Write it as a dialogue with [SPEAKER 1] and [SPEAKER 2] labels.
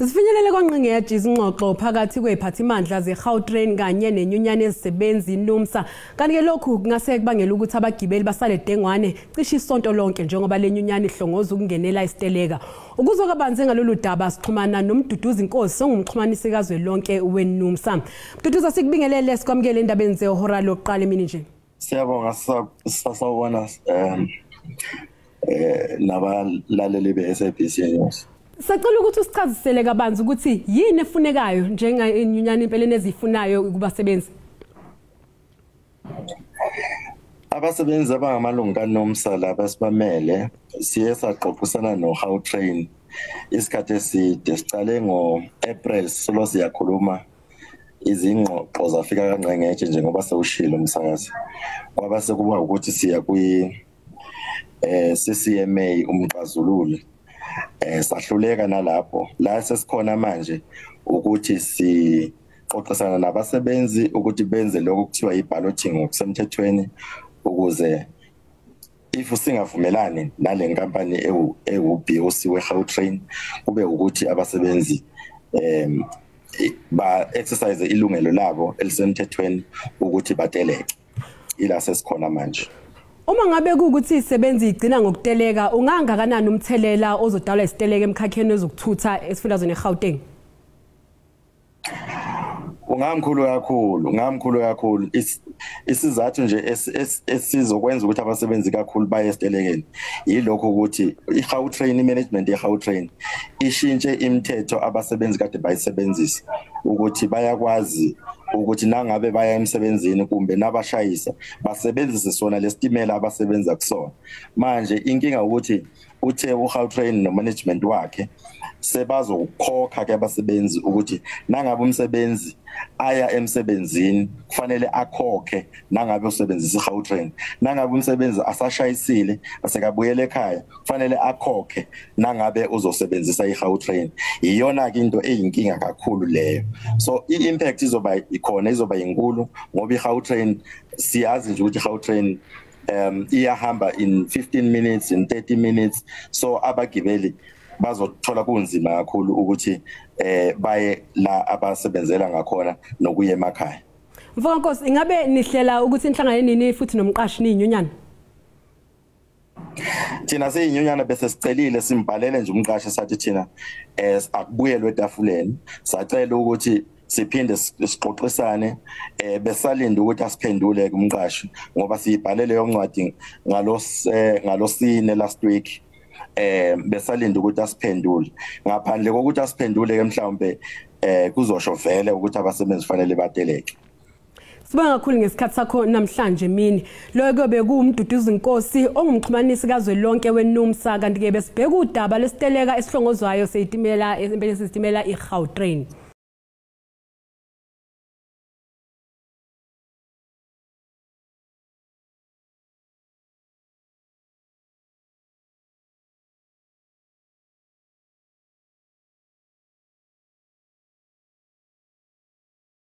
[SPEAKER 1] Sifinyelele kwanqingeji izingxoxo phakathi kweziphathimandla zeGautrain kanye nenyunyana ezisebenzi NUMSA. Kanti ke lokhu kungase kubangela ukuthi abagibeli basale dengwane cishe isonto lonke njengoba le nyunyana ihlongoza ukungenela isiteleka. Ukuzwa kabanzi ngalolu daba sixhumana noMduduzi Nkosi ongumxhumanisi kazwelonke weNUMSA. Mduduzi, sikubingelele, sikwamukele endabeni zehora lokuqala emini nje.
[SPEAKER 2] Siyabonga, sasawubona nabalaleli be-SABC News.
[SPEAKER 1] Sacela ukuthi usichazisele kabanzi ukuthi yini efunekayo njengenyunyana impeleni ezifunayo kubasebenzi.
[SPEAKER 2] Abasebenzi abangamalungu kaNUMSA laba sibamele siye saxoxisana noGautrain isikhathi eside. Sicale ngo-April solo siyakhuluma, izingxoxo zafika kangqengetshe njengoba sewushilo umsakazi. Kwaba sekuba ukuthi siya kwi CCMA umxazululi, sahluleka nalapho. La sesikhona manje ukuthi sixoxisana nabasebenzi ukuthi benze lokho kuthiwa i-balloting ngokusemthethweni, ukuze if singavumelani nale nkampani ewu-BOC we-Gautrain kube ukuthi abasebenzi ba exercise ilungelo labo elisemthethweni ukuthi bateleke. Ila sesikhona manje.
[SPEAKER 1] Uma ngabe kuwukuthi izisebenzi igcina ngokuteleka, ungangakanani umthelela ozodalwa isiteleka emkhakheni wezokuthutha esifundazweni eGauteng?
[SPEAKER 2] Ungamkhulu kakhulu, ungamkhulu kakhulu. Isizathu nje esizokwenza ukuthi abasebenzi kakhulu baye esitelekeni yilokho ukuthi iGautrain, management yeGautrain ishintshe imithetho abasebenzi kade bayisebenzisa, ukuthi bayakwazi ukuthi nangabe baya emsebenzini kumbe nabashayisa basebenzise sona lesitimela abasebenza kusona. Manje inkinga ukuthi uthe uGautrain no management wakhe sebazokukhokha ke abasebenzi ukuthi nangabe umsebenzi aya emsebenzini kufanele akhokhe nangabe usebenzisa iGautrain, nangabe umsebenzi asashayisile asekabuyele ekhaya kufanele akhokhe nangabe uzosebenzisa iGautrain. Iyona ke into eyinkinga kakhulu leyo. So i-impact izoba ikhona, izoba inkulu ngoba iGautrain siyazi nje ukuthi iGautrain iyahamba in 15 minutes, in 30 minutes, so abagibeli bazothola kunzima kakhulu ukuthi baye la abasebenzela ngakhona nokuye emakhaya.
[SPEAKER 1] Mfoka Nkosi, ingabe nihlela ukuthi inhlangano nini futhi nomqashi niyinyunyana?
[SPEAKER 2] Thina siyinyunyana bese sicelile, simbhalele nje umqashi sathi thina akubuyelwe etafuleni, sacela ukuthi siphinde sixoxisane, besalinda ukuthi asiphendule kumqashi ngoba siyibhalele yoncwadi ngalosine last week, besalinda ukuthi asiphendule. Ngaphandle kokuthi asiphendule ke mhlawumbe kuzosho vele ukuthi abasebenzi fanele bateleke.
[SPEAKER 1] Sibonga kakhulu ngesikhathi sakho namhlanje mini. Lokho bekuwuMduduzi Nkosi ongumxhumanisi kazwelonke weNUMSA, kanti ke besibheka udaba lesiteleka esihlongozwayo seyitimela empeleni sesitimela iGautrain.